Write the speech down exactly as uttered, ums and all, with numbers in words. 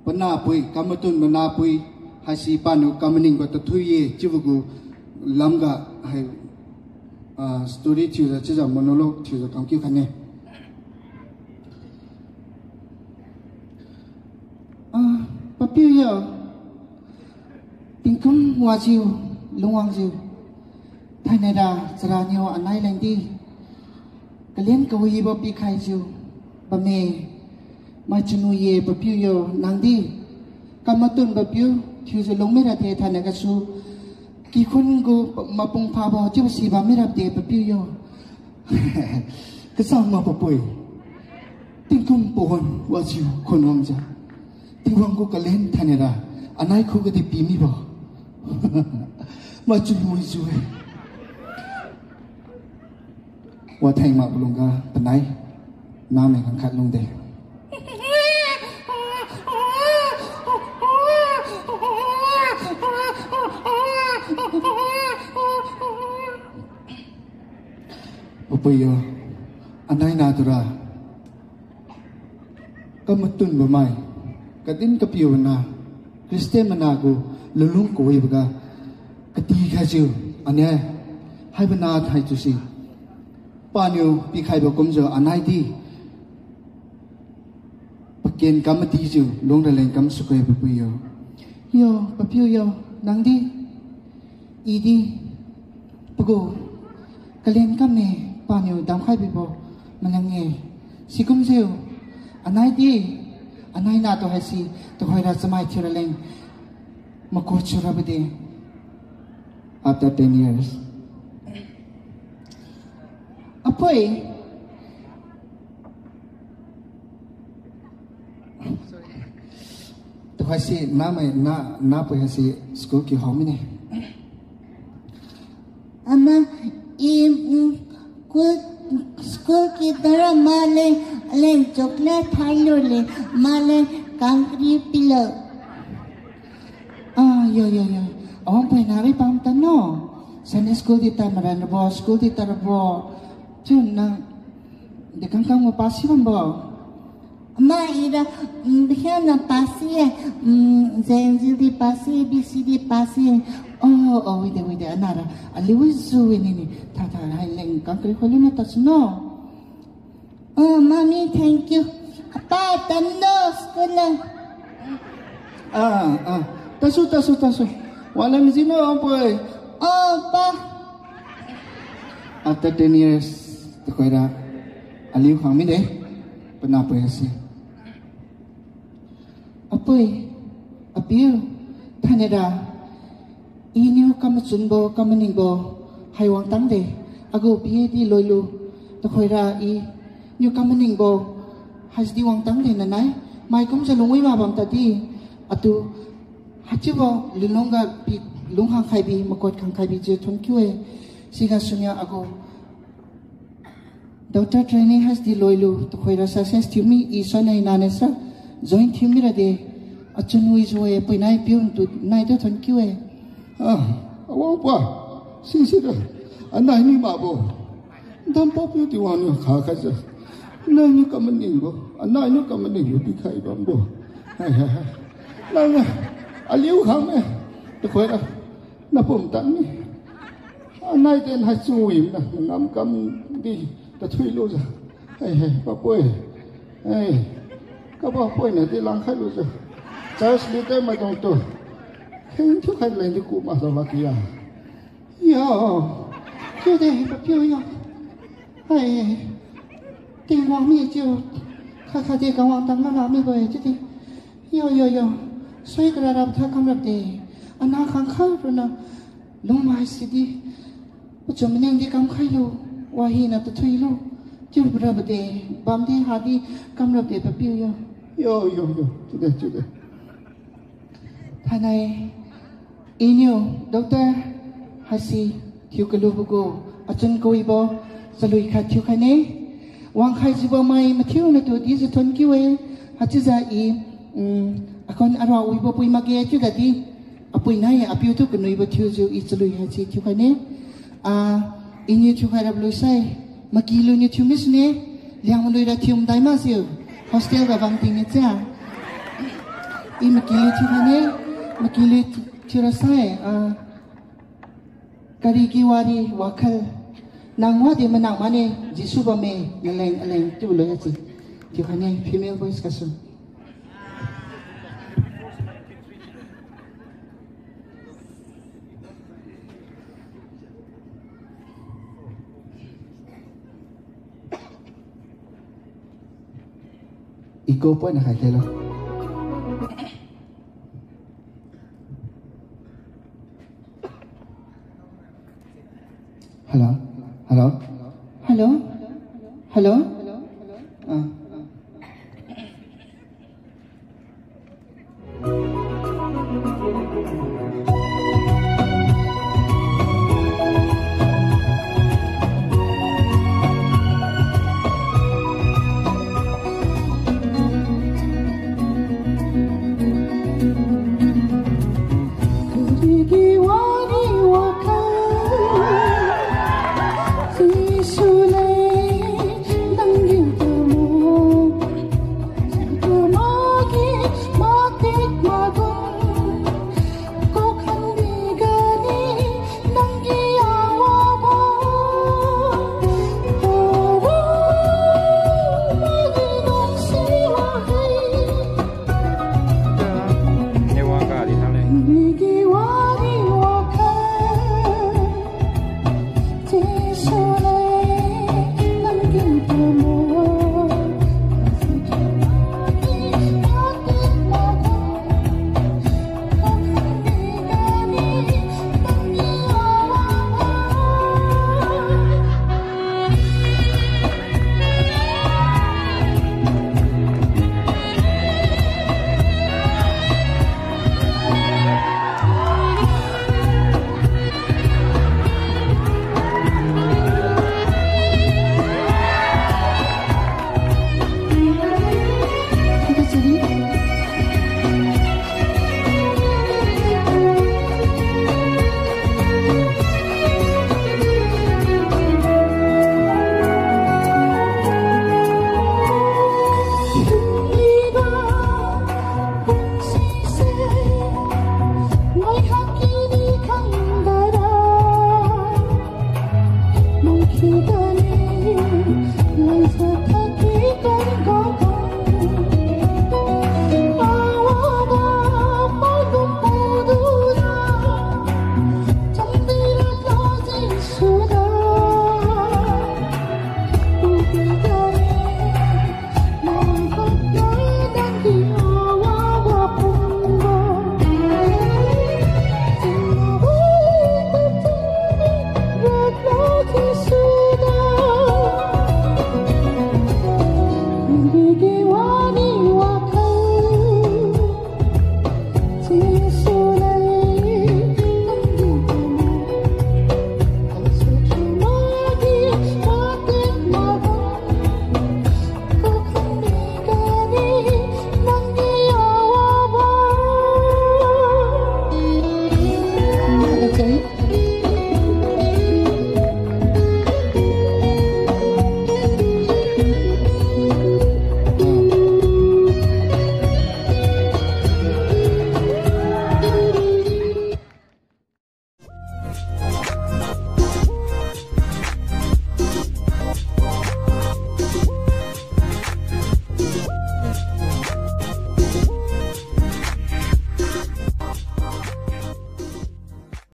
Panahpui, kamatun manahpui, haisi paniu kamaningbo tathui ye chiubo gu lamga hai, ah, story thiujiu chiujiu monologue thiujiu kamkiu khaine. Ah, papiu yo, tingkum wajiu, lungwangjiu, thainaira charaniu anai lengdi kalen kawibo pikhaijiu bamme. Mai chunwi ye papiu yo, nangdi kamatunbo piu thiujiu lungmi rade thainai gasu kikhun gu mapung phabo chiubo si bammi rade papiu yo. Kachang ma papui. Tingkum pawan wajiu khunwangjiu, Tingwang gu kalen thainaira anai khugadi pimibo. Mai chunwi jiu-e. Watheng mak lungga panai, namai khangkhat lungde. Papui yo, anai nah tura kamatunbo mai, kadin kapiubo nah, Christian mana gu lunlung kawiboga katikhaijiu, ane, haibo nah thai tusi paniu pikhaibo kumjiu anai di paken kam matijiu lungraleng kam sukhe papui yo. Yo, papiu yo, nangdi, idi, pagu kalen kamme paniu damkhai bibo malang-e. Sikumjiu, anai di, anai natu haise, tuhoira chamai thiuraleng, maku thiurabode. After ten years. Apui, tuhoise namai na, napui haise school kihao mine. Ama, i, mm, school, school kidara maleng, leng chocolate thailule, maleng kangkri pilo. Ah, yo, yo, yo. Awang pui nari pam tadno. Sunday school di tad maranbo, school di tadbo. Chiu nang di kangkang ma pasi bambo. Ama ira, mm, bihana pasi e, mm, Z N G di pasi, B C di pasi. Oh, oh, wide, wide, anara. Aliu wijiu wini ni. Tha, tha, hai leng kangkri kholu na tasuno. Oh, mommy, thank you. Apa, tadno school na. Ah, ah. Tasu, tasu, tasu. Walam jino, apui. Oh, pa. After ten years, tuhoira aliu khang mide, panahpui haise. Apui, apiu, thainaira iniu kamachunbo, kamaningbo hai wangtangde, agu B A di loilu, tuhoira iniu kamaningbo haisi di wangtangde nanai, maikumjiu lungwi ma bam tadi, atu haichiubo lunlungga pi lung khangkhaibi, makot khangkhaibi jiu thonkiu-e. Siga suniu agu doctor training haisi di loilu, tuhoira success thiumi, i sone nane sa, join thiumi rade, achun wijiu-e, puinai piu tu naitu thonkiu-e. Ah, awangpa, sisira, anai ni makbo. Dampao piu Tingwang niu kha khaijiu, nangniu kamaningbo, anai niu kamaningbo pikhai bambo. Hai, hai, hai. Nang, aliu khang me, tuhoira napum tadmi. Anai ten haichiu wimna ngamkam di tathui lujiu. Hai, hai, papui. Hai. Kapapui na di langkhai lujiu. Church leader maidungtu kheng thiukhai leng di ku ma dao lak ya. Yo. Chiude, papiu yo. Hai. Tingwang mi chiu. Kha kha de kawang tang na mibo-e chiudi. Yo, yo, yo. Sui karara tha kamrapde. Ana khangkha runa lungmai sidi, pachun maning di kamkhailu, wahina tathuilu, chiu rabo de, bamdi hadi kamrapde papiu yo. Yo, yo, yo, chiude, chiude. Thainai, iniu, doctor, haise, thiu kalubo gu, achun kawibo, chalui khat thiukhaine. Wangkhaijiubo mai mathiu natu dijiu thonkiu-e, haichiujiu i, mm, akhon ara wibo pui makge chiuga di, apui nai apiu tu kanuibo thiujiu i chalui haise thiukhaine. Ah, iniu thiukhai rabo lui sai, maky lui niu thiumi sune, Liangmai lui ra thiu madai makjiu, hostel ga bam tingniu chia. I makilu thiu khaine, makilu thiura sai, ah, karigi wari wakhal, nang wadi manang mane, Jesu bamme, naleng aleng chiubo lo ya chi. Thiu khaine, female voice gasu. Echo point na khai khelo.